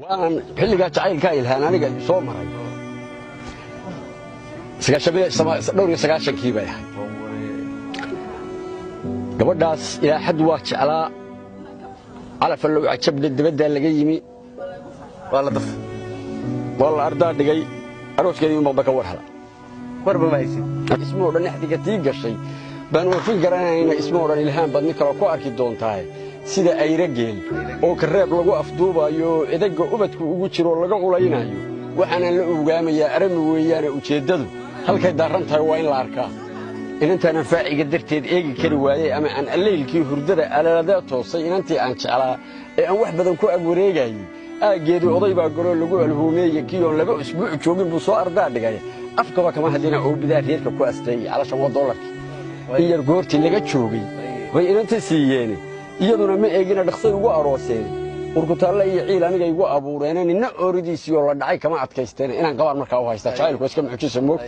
Waanan xilligaa jacaylkaa Ilhaan aniga soo maray dhowr iyo sagaashankii bay ahayd. Gabadhaas ilaa xad waa jeclaa. Calafallow cajabna dibaddaa laga yimi. Waa la daf. Waa la ardaa dhigay. Arooskeedii unbaba ka war hala. Warba ma haysid. Isma odhan exdiga tii gashay baan oofin garanayna. Isma odhan Ilhaan baad nin kaloo ku arki doontaa, sida ayra geel oo kareeb lagu afduubayo oo edaga ubadku ugu jiro oo laga ulaynayo. Waxaanan la ogaamayaa arami weeyaane, ujeeddadu halkay daarran tahay waa in la arkaa. Inantaanan faaciga darteed eegi kari waayey ama aan allaylkii hurdada alalada toosay, inantii aan jeclaa ee aan wax badan ku ag wareegayey aaggeedii oday baa galoo lagu alhuumeeye. Kii oon 2 usbuuc joogin buu soo ardaa dhigay. Afkaba kama hadlina oo bidaa reerka ku asteeyey. Calashan waa doolarkii. In yar goortii laga joogay bay inanta siiyeene, iyaduna ma eegina, dhaqsay ugu arooseen. Urkutaalle iyo ciil aniga igu abuureene, ninna ooridiisii oo la dhacay kama adkaysteene. Inaan qabaan markaa u haysta. Jacaylku iska mucjisa moog.